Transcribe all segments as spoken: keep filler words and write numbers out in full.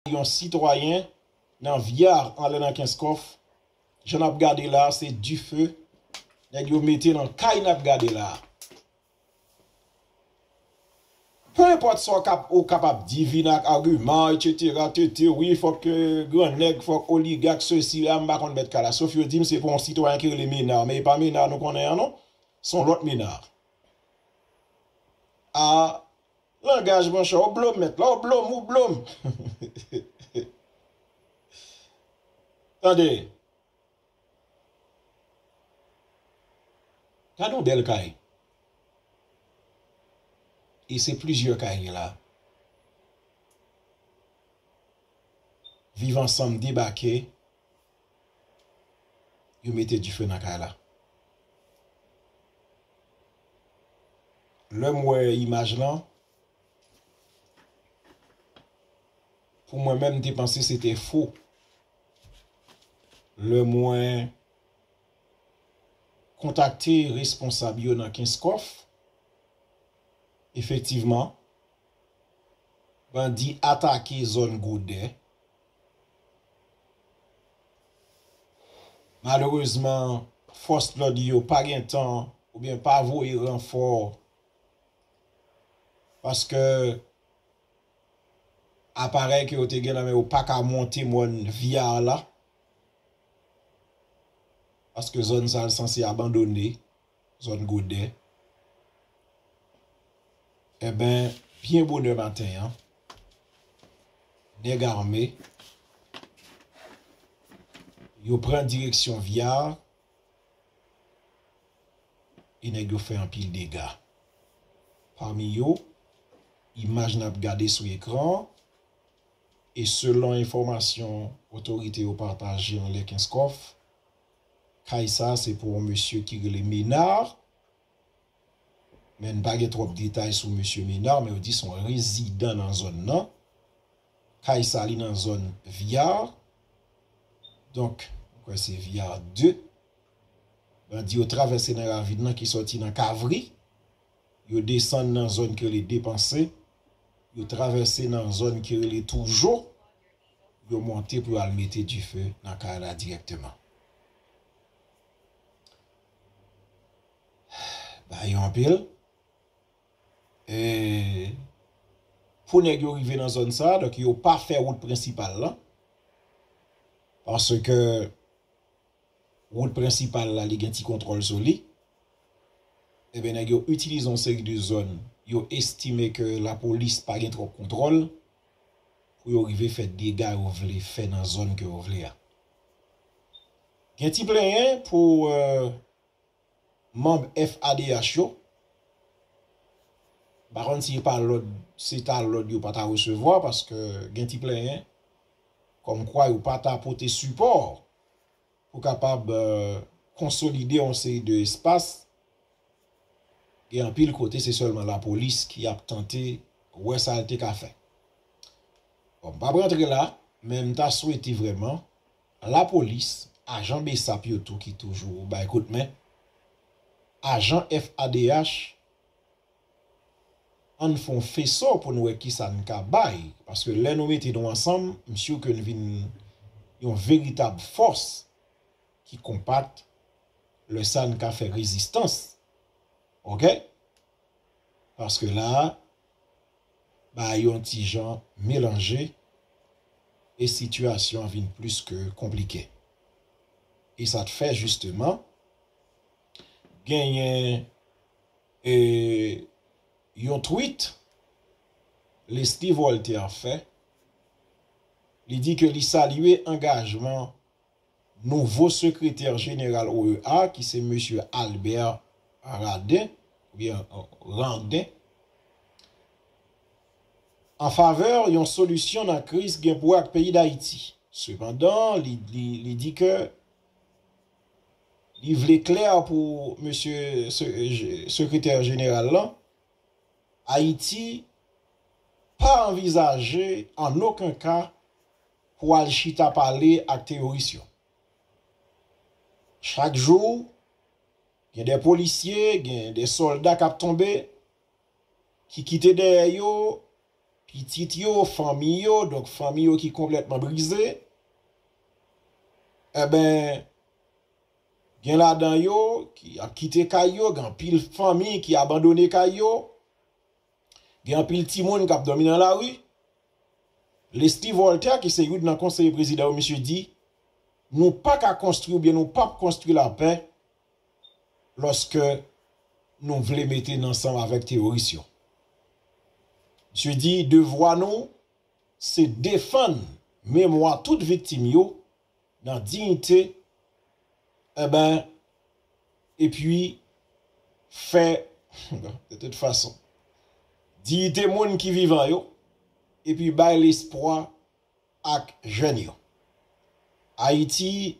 yon sitwayen nan Vyar anlè nan Kenskòf. Jan n ap gade la, se dife nèg yo mete nan kay n ap gade la. Pe enpòt sa w kap, ou kapab di, vin ak agiman, etsetera, tete, wi, fòk, eh, gran nèg, fòk oligak, sesi, la, m pa konn mèt kay la. Sof yo di m se pou yon sitwayen ki rele Menar, men e pa Menar nou konnen an non. Se yon lòt Menar. A, langaj, monchè, w blo m mèt la, w blo m, w blo m. Tande. Gade yon bèl kay. E se plizyè kay gen la. Viv Ansanm debake, yo mete dife nan kay la. Lè m wè imaj lan, pou mwen menm, m te panse se te fo. Lè mwen kontakte responsab yo nan Kenskòf, efektivman, bandi atake zòn Godè. Malerezman, fòs lòd yo pa gen tan oubyen pa voye ranfò, paske aparèy ke yo te gen nan men yo pa ka monte mòn Vyar la, paske zòn sa a sanse abandone, zòn Godè. Enben, byen bonè maten an, nèg ame yo pran direksyon Vyar, e nèg yo fè anpil dega. Pami yo, imaj n ap gade sou ekran an, e selon enfòmasyon otorite yo pataje anlè Kenskòf, kay sa a se pou yon mesye ki rele Menar, men n pa gen twòp detay sou mesye Menar, men yo di se yon rezidan nan zòn nan. Kay sa a li nan zòn Vyar. Donk, m kwè se Vyar de. Bandi yo travèse nan ravin nan ki sòti nan Kavri. Yo desann nan zòn ki rele Depanse. Yo travèse nan zòn ki rele Toujo. Yo monte pou yo al mete dife nan kay la dirèkteman. Bagay yo anpil. E pou nèg yo rive nan zòn sa a, donk yo pa fè wout prensipal lan. Paske wout prensipal la, li gen ti kontwòl sou li. Ebyen, nèg yo itilize yon seri de zòn yo estime ke lapolis pa gen twòp kontwòl pou yo rive fè dega yo vle fè nan zòn ke yo vle a. Gen ti plenyen pou, eh, manm F A D H yo. M pa konn si se pa lòd, se ta lòd yo pa ta resevwa, paske gen ti plenyen kòmkwa yo pa ta pote sipò pou kapab, eh, konsolide yon seri de espas. Gen anpil kote, se sèlman lapolis ki ap tante wè sa l te ka fè. Bon, m p ap rantre la, men m ta swete vrèman lapolis, ajan B S A P yo tou ki toujou bay kout men, ajan F A D H, ann fè yon feso pou n wè kisa n ka bay. Paske lè nou mete nou ansanm, m si ke n vin yon veritab fòs ki konpakt, lè sa n ka fè rezistans. Oke? Paske la, bagay yo yon ti jan melanje e sitiyasyon an vin plis ke konplike. E sa t fè jisteman genyen, e, yon tweet Leslie Voltaire fè. Li di ke li salye angajman nouvo sekretè jeneral O E A, ki se mesye Albert Radin, oubyen, eh, Randin, an favè yon solisyon nan kriz gen pou wè ak peyi Dayiti. Sepandan, li, li, li di ke li vle klè pou mesye se-, je-, sekretè jeneral lan, Ayiti pa anvizaje an okenn ka pou al chita pale ak teyoris yo. Chak jou, gen de polisye, gen de sòlda k ap tonbe, ki kite dèyè yo pitit yo, fanmi yo, donk fanmi yo ki konplètman brize, enben, gen ladan yo ki ap kite kay yo, gen anpil fanmi ki abandone kay yo, gen anpil timoun k ap dòmi nan lari. Leslie Voltaire, ki se youn nan konseye prezidan yo, misye di, nou pa ka konstwi oubyen nou p ap konstwi lapè lòske nou vle mete n ansanm avèk teworis yo. Misye di, devwa nou, se defann memwa tout viktim yo nan diyite, enben, epi fè, de tout fason, diyite moun ki vivan yo, epi bay lespwa ak jèn yo. Ayiti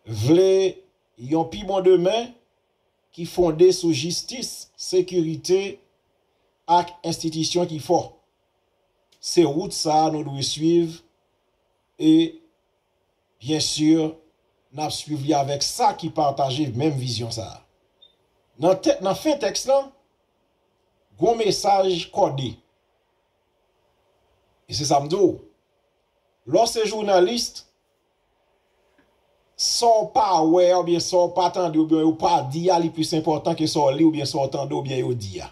vle yon pi bon demen ki fonde sou jistis, sekirite ak enstitisyon ki fò. Se wout sa a nou dwe swiv e, byen si, n ap swiv li avèk sa ki pataje menm vizyon sa a. Nan tèt, nan fen tèks lan, gon mesaj kòde. E se sa m di w. Lè w se jounalis, sa w pa wè oubyen sa w pa tande oubyen yo pa di a, li plis enpòtan ke sa w li oubyen sa w tande oubyen yo di a.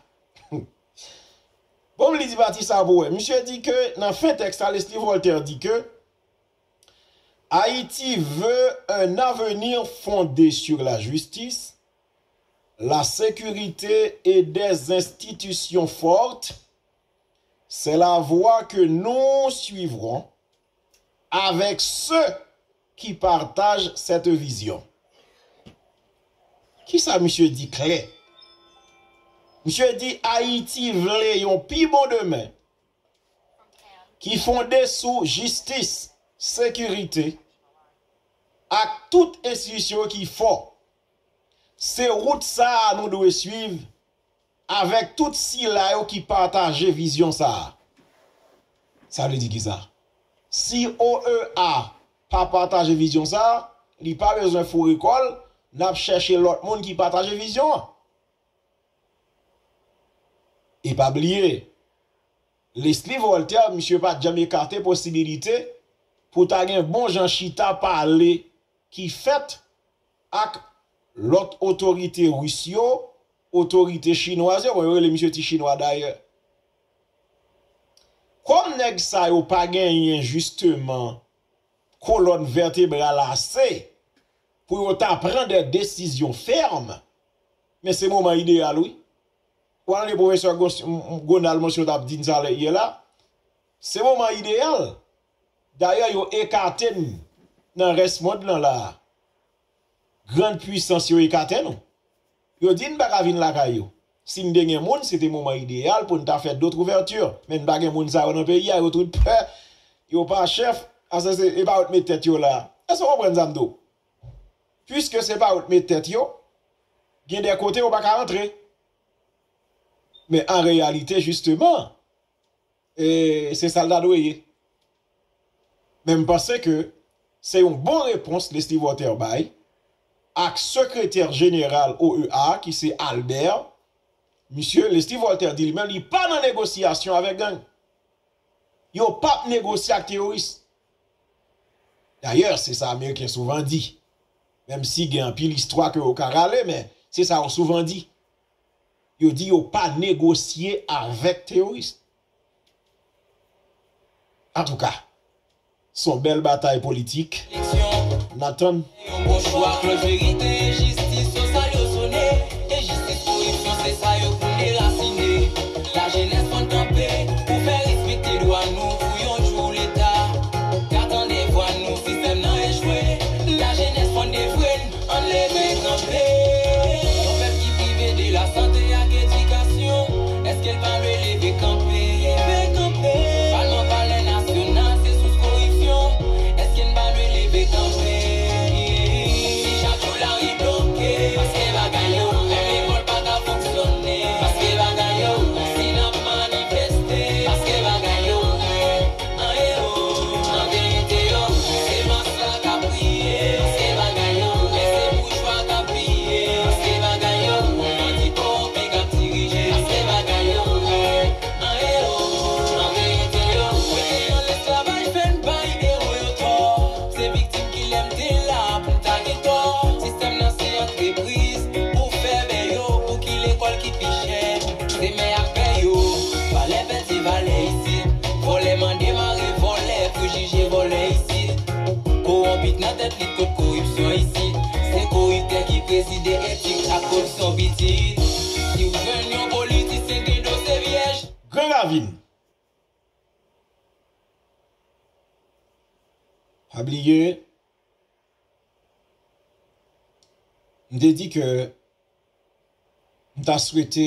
Bon, m li ti pati sa pou wè. Misye di ke nan fen tèks la, Leslie Voltaire di ke Haïti veut un avenir fondé sur la justice, la sécurité et des institutions fortes. C'est la voie que nous suivrons avec ceux qui partagent cette vision. Kisa misye di klè? Misye di Ayiti vle yon pi bon demen ki fonde sou jistis, sekirite, ak tout enstitisyon ki fò. Se wout sa a nou dwe swiv avèk tout sila yo ki pataje vizyon sa a. Sa vle di kisa? Si O E A pa pataje vizyon sa a, li pa bezwen foure kò l, n ap chèche lòt moun ki pataje vizyon an. E pa bliye, Leslie Voltaire, misye pa t janm ekate posibilite pou ta gen bon jan chita pale ki fèt ak lòt otorite ris yo, otorite chinwaz yo, bon, yo rele misye ti chinwa dayè. Kòm nèg sa yo pa genyen jisteman kolòn vètebral ase pou yo ta pran de desizyon fèm, men se moman ideyal, wi. Ou al tande pwofesè Gon-, Gonald Monsion t ap di n sa lè yè la. Se moman ideyal. Dayè, yo ekate n nan rès mond lan la a. Grann pwisans yo ekate nou. Yo di n pa ka vin lakay yo. Si n te gen moun, se te moman ideyal pou n ta fè dòt ouvèti. Men n pa gen moun sa yo nan peyi a, yo tout pè, yo pa chèf. Ase se, e pa yo t met tèt yo la a. Èske w konprann sa m di w? Piske se pa yo t met tèt yo, gen de kote yo pa ka antre. Men an reyalite, jisteman, e, se sa l ta dwe ye. Men m panse ke se yon bon repons Leslie Voltaire bay ak sekretè jeneral O E A, ki se Albert. Misye Leslie Voltaire di li menm li pa nan negosyasyon avèk gang. Yo p ap negosye ak teworis. Dayè, se sa Ameriken souvan di. Menm si gen anpil istwa ke yo ka rale, men se sa yo souvan di. Yo di yo pa negosye avèk teworis. Antouka, se yon bèl batay politik. N a tann. Yon bon chwa, Claude Vérité, jistis sosyal yo sone. Enjistis, koripsyon, se sa yo pou derasine. Lajenès fò n kanpe pou fè respekte dwa nou pou yon jou Leta ka tande vwa nou. Sistèm nan echwe. Lajenès fò n devwe n. Ann leve kanpe. Yon pèp ki prive de lasante ak edikasyon, èske l pa dwe leve kanpe? Leve kanpe. Palman, palè nasyonal, se sous koripsyon, èske n pa dwe leve kanpe? Si chak jou lari bloke, Se mè ak pè yo, valè pèdi valè isit. Vòlè mande mare vòlè pou jije vòlè isit. Kowonpi k nan tèt li kot koripsyon isit. Se koriptè ki prezide etik ak koripsyon pitit. Si w jwenn yon politisyen gen do se vyèj. Gran Ravin. Pa bliye, m te di ke m ta swete